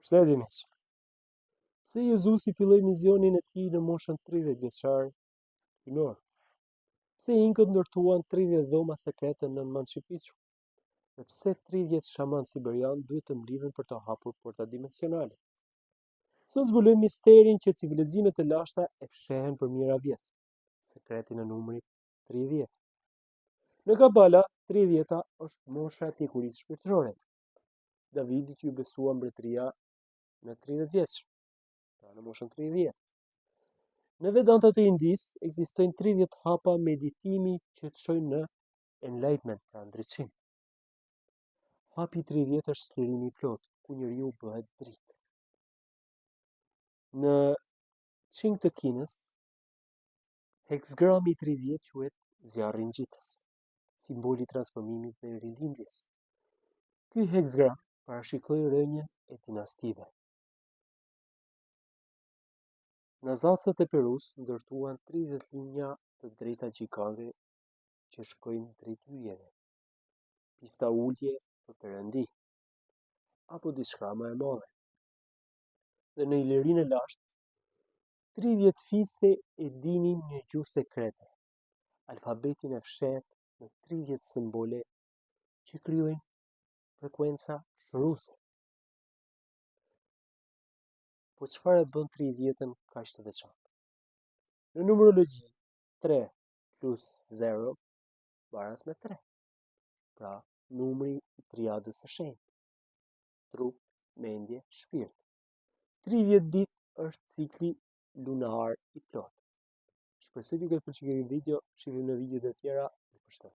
Përshëndetje miq. Pse Jezusi filloi misionin e tij në moshën 30 vjeçar hyjnor? Pse inkët ndërtuan 30 dhoma sekrete në Machu Picchu? Dhe pse 30 shaman siberian duhet të mblidhen për të hapur porta dimensionale? Sot zbulojmë misterin që civilizimet e lashta e fshehën për mijëra vjet, sekretin e numrit 30. Në Kabala, 30-ta është mosha e pjekurisë shpirtërore. Davidit iu besua mbretëria në 30 vjeç, pra në moshën 30. Në Vedanta të Indisë ekzistojnë 30 hapa meditimi që të çojnë në enlightenment, pra ndriçim. Hapi i 30 është çlirimi i plotë, ku njeriu bëhet dritë. Në Qing të Kinës, heksagrami i 30 quhet zjarri ngjitës, simboli i transformimit dhe rilindjes. Ky heksagram parashikoi rënien e dinastive. Nazacët e Perus ndërtuan 30 linja të drejta gjigante që shkojnë drejt yjeve. Pista ulje për perëndi, apo diçka më e madhe. Dhe në Ilirinë e lashtë, 30 fise e dinin një gjuhë sekrete, alfabetin e fshehtë me 30 simbole që krijojnë frekuenca shëruese. Po çfarë e bën 30-ën kaq të veçantë? Në numerologji, 3 plus 0 baras me 3. Pra, numri i triadës së shenjtë. Trup, mendje, shpirt. 30 ditë është cikli lunar i plotë. Shpresoj t'ju ketë pëlqyer video, shihemi në videot e tjera. Ju përshëndes.